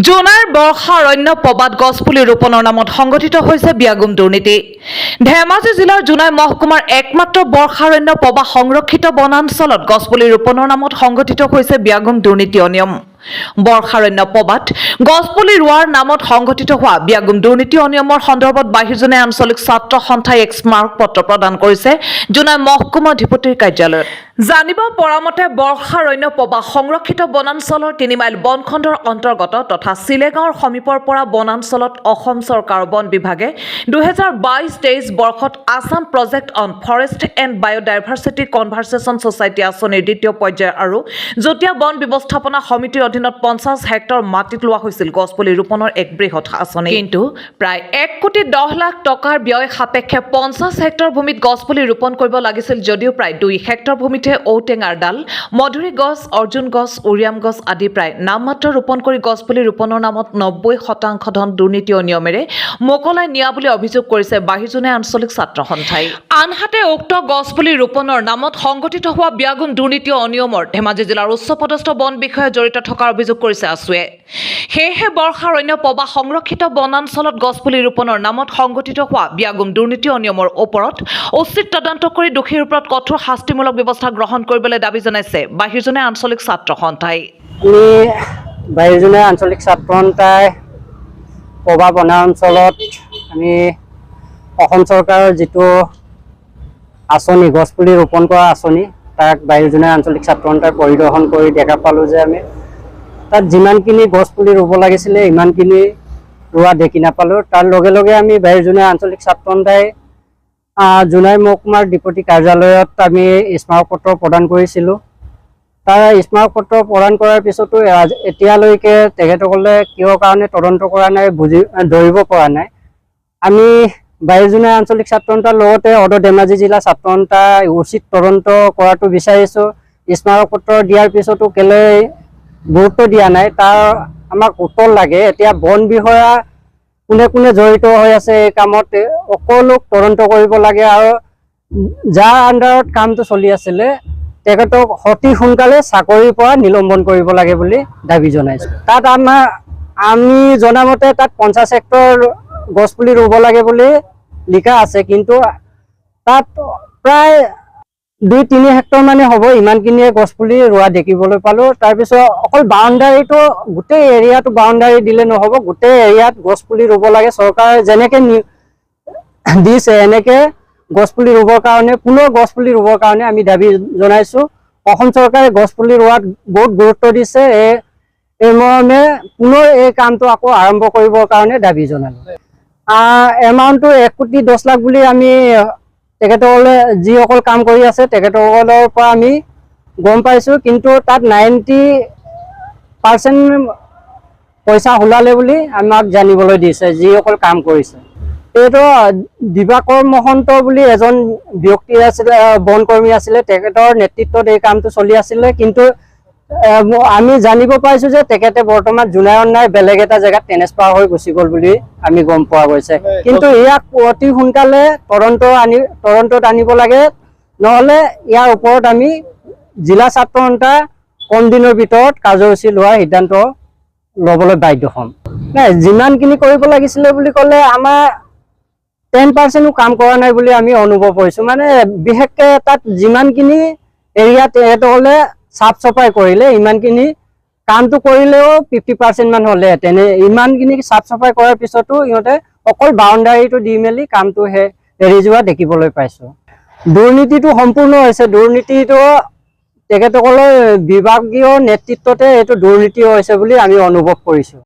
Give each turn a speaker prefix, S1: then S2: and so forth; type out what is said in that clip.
S1: জোনাইৰ বৰ্ষা অৰণ্য পবাত গছপুলি ৰোপণৰ নামত সংঘটিত হৈছে বিয়াগোম দুৰ্নীতি। ধেমাজি জিলাৰ জোনাই মহকুমাৰ একমাত্ৰ বৰ্ষাৰণ্য পবা সংৰক্ষিত বনাঞ্চলত গছপুলি ৰোপণৰ নামত সংঘটিত হৈছে বিয়াগোম দুৰ্নীতি, অনিয়ম। বৰ্ষাৰণ্য পবাত গছপুলি ৰোৱাৰ নামত সংঘটিত হোৱা বিয়াগোম দুৰ্নীতি, অনিয়মৰ সন্দৰ্ভত বাহিৰজোনাই আঞ্চলিক ছাত্ৰ সন্থাই এক স্মাৰক পত্ৰ প্ৰদান কৰিছে জোনাই মহকুমাধিপতিৰ কাৰ্যালয়ত। জানিব পৰা মতে, বৰ্ষাৰণ্য পবা সংৰক্ষিত বনাঞ্চলৰ 3 মাইল বনখণ্ডৰ অন্তৰ্গত তথা চিলেগাঁৱৰ সমীপৰ পৰা বনাঞ্চলত অসম চৰকাৰৰ বন বিভাগে 2022-23 বৰ্ষত Assam Project on Forest and Biodiversity Conservation Society আঁচনিৰ দ্বিতীয় পৰ্যায় আৰু যুটীয়া বন ব্যৱস্থাপনা সমিতিৰ অধীনত 50 হেক্টৰ মাটিত লোৱা হৈছিল গছপুলি ৰোপণৰ এক বৃহৎ আঁচনি। কিন্তু প্ৰায় 1 কোটি 10 লাখ টকাৰ ব্যয় সাপেক্ষে 50 হেক্টৰ ভূমিত গছপুলি ৰোপণ কৰিব লাগিছিল যদিও প্ৰায় 2 হেক্টৰ ভূমিতহে ঔটেঙাৰ ডাল, মধুৰি গছ, অৰ্জুন গছ, উৰিয়াম গছ আদি প্ৰায় নামমাত্ৰ ৰোপণ কৰি গছপুলি ৰোপণৰ নামত 90% ধন দুৰ্নীতি, অনিয়মেৰে মোকলাই নিয়া বুলি অভিযোগ কৰিছে বাহিৰজোনাই আঞ্চলিক ছাত্ৰ সন্থাই। আনহাতে, উক্ত গছপুলি ৰোপণৰ নামত সংঘটিত হোৱা বিয়াগোম দুৰ্নীতি, অনিয়মৰ ধেমাজি জিলাৰ উচ্চপদস্থ বন বিষয়া জড়িত থকাৰ অভিযোগ কৰিছে আছুৱে। সেয়েহে বৰ্ষাৰণ্য পবা সংৰক্ষিত বনাঞ্চলত গছপুলি ৰোপণৰ নামত সংঘটিত হোৱা বিয়াগোম দুৰ্নীতি, অনিয়মৰ ওপৰত উচিত তদন্ত কৰি দোষীৰ ওপৰত কঠোৰ শাস্তিমূলক ব্যৱস্থা গ্ৰহণ কৰিবলৈ দাবী জনাইছে বাহিৰজোনাই আঞ্চলিক ছাত্ৰ সন্থাই।
S2: আমি বাহিৰজোনাই আঞ্চলিক ছাত্ৰ সন্থাই পবা বনাঞ্চলত আমি অসম চৰকাৰৰ যিটো আঁচনি, গছপুলি ৰোপণ কৰা আঁচনি, তাক বাহিৰজোনাই আঞ্চলিক ছাত্ৰ সন্থাই পৰিদৰ্শন কৰি দেখা পালোঁ যে আমি তাত যিমানখিনি গছপুলি ৰুব লাগিছিলে, ইমানখিনি ৰোৱা দেখি নাপালোঁ। তাৰ লগে লগে আমি বাহিৰজোনাই আঞ্চলিক ছাত্ৰ সন্থাই জোনাই মহকুমাৰ ডিপুটি কাৰ্যালয়ত আমি স্মাৰকপত্ৰ প্ৰদান কৰিছিলোঁ। তাৰ স্মাৰকপত্ৰ প্ৰদান কৰাৰ পিছতো এতিয়ালৈকে তেখেতসকলে কিয় কাৰণে তদন্ত কৰা নাই, বুজি ধৰিব পৰা নাই। আমি বাহিৰজোনাই আঞ্চলিক ছাত্ৰ সন্থাৰ লগতে সদৌ ধেমাজি জিলা ছাত্ৰ সন্থা উচিত তদন্ত কৰাটো বিচাৰিছোঁ। স্মাৰকপত্ৰ দিয়াৰ পিছতো কেলৈ গুৰুত্ব দিয়া নাই, তাৰ আমাক উত্তৰ লাগে। এতিয়া বন বিষয়া কোনে কোনে জড়িত হৈ আছে এই কামত, সকলোক তদন্ত কৰিব লাগে আৰু যাৰ আণ্ডাৰত কামটো চলি আছিলে, তেখেতক অতি সোনকালে চাকৰিৰ পৰা নিলম্বন কৰিব লাগে বুলি দাবী জনাইছোঁ। তাত আমি জনামতে তাত 50 হেক্টৰ গছপুলি ৰুব লাগে বুলি লিখা আছে, কিন্তু তাত প্ৰায় 2-3 হেক্টৰ মানে হ'ব, ইমানখিনিয়ে গছপুলি ৰোৱা দেখিবলৈ পালোঁ। তাৰপিছত অকল বাউণ্ডাৰীটো, গোটেই এৰিয়াটো বাউণ্ডাৰী দিলে নহ'ব, গোটেই এৰিয়াত গছপুলি ৰুব লাগে। চৰকাৰে যেনেকে দিছে, এনেকে গছপুলি ৰুবৰ কাৰণে, পুনৰ গছপুলি ৰুবৰ কাৰণে আমি দাবী জনাইছোঁ। অসম চৰকাৰে গছপুলি ৰোৱাত বহুত গুৰুত্ব দিছে। এই মৰ্মে পুনৰ এই কামটো আকৌ আৰম্ভ কৰিবৰ কাৰণে দাবী জনালোঁ। এমাউণ্টটো 1 কোটি 10 লাখ বুলি আমি তেখেতসকলে যিসকল কাম কৰি আছে, তেখেতসকলৰ পৰা আমি গম পাইছোঁ। কিন্তু তাত 90% পইচা ওলালে বুলি আমাক জানিবলৈ দিছে যিসকল কাম কৰিছে। এইটো দিবাকৰ মহন্ত বুলি এজন ব্যক্তি আছিলে, বনকৰ্মী আছিলে, তেখেতৰ নেতৃত্বত এই কামটো চলি আছিলে। কিন্তু আমি জানিব পাৰিছো যে তেখেতে বৰ্তমান জোনাইত নাই, বেলেগ এটা জেগাত ট্ৰেন্সফাৰ হৈ গুচি গ'ল বুলি আমি গম পোৱা গৈছে। কিন্তু ইয়াক অতি সোনকালে তদন্তত আনিব লাগে, নহ'লে ইয়াৰ ওপৰত আমি জিলা ছাত্ৰ সন্থা কম দিনৰ ভিতৰত কাৰ্যসূচী লোৱাৰ সিদ্ধান্ত ল'বলৈ বাধ্য হ'ম। নাই, যিমানখিনি কৰিব লাগিছিলে বুলি ক'লে আমাৰ 10%ও কাম কৰা নাই বুলি আমি অনুভৱ কৰিছোঁ। মানে বিশেষকে তাত যিমানখিনি এৰিয়াত তেখেতসকলে চাফ চাফাই কৰিলে, ইমানখিনি কামটো কৰিলেও 50% মান হ'লেহেঁতেন। ইমানখিনি চাফ চাফাই কৰাৰ পিছতো ইহঁতে অকল বাউণ্ডাৰীটো দি মেলি কামটো এৰি যোৱা দেখিবলৈ পাইছোঁ। দুৰ্নীতিটো সম্পূৰ্ণ হৈছে। দুৰ্নীতিটো তেখেতসকলৰ বিভাগীয় নেতৃত্বতে এইটো দুৰ্নীতি হৈছে বুলি আমি অনুভৱ কৰিছোঁ।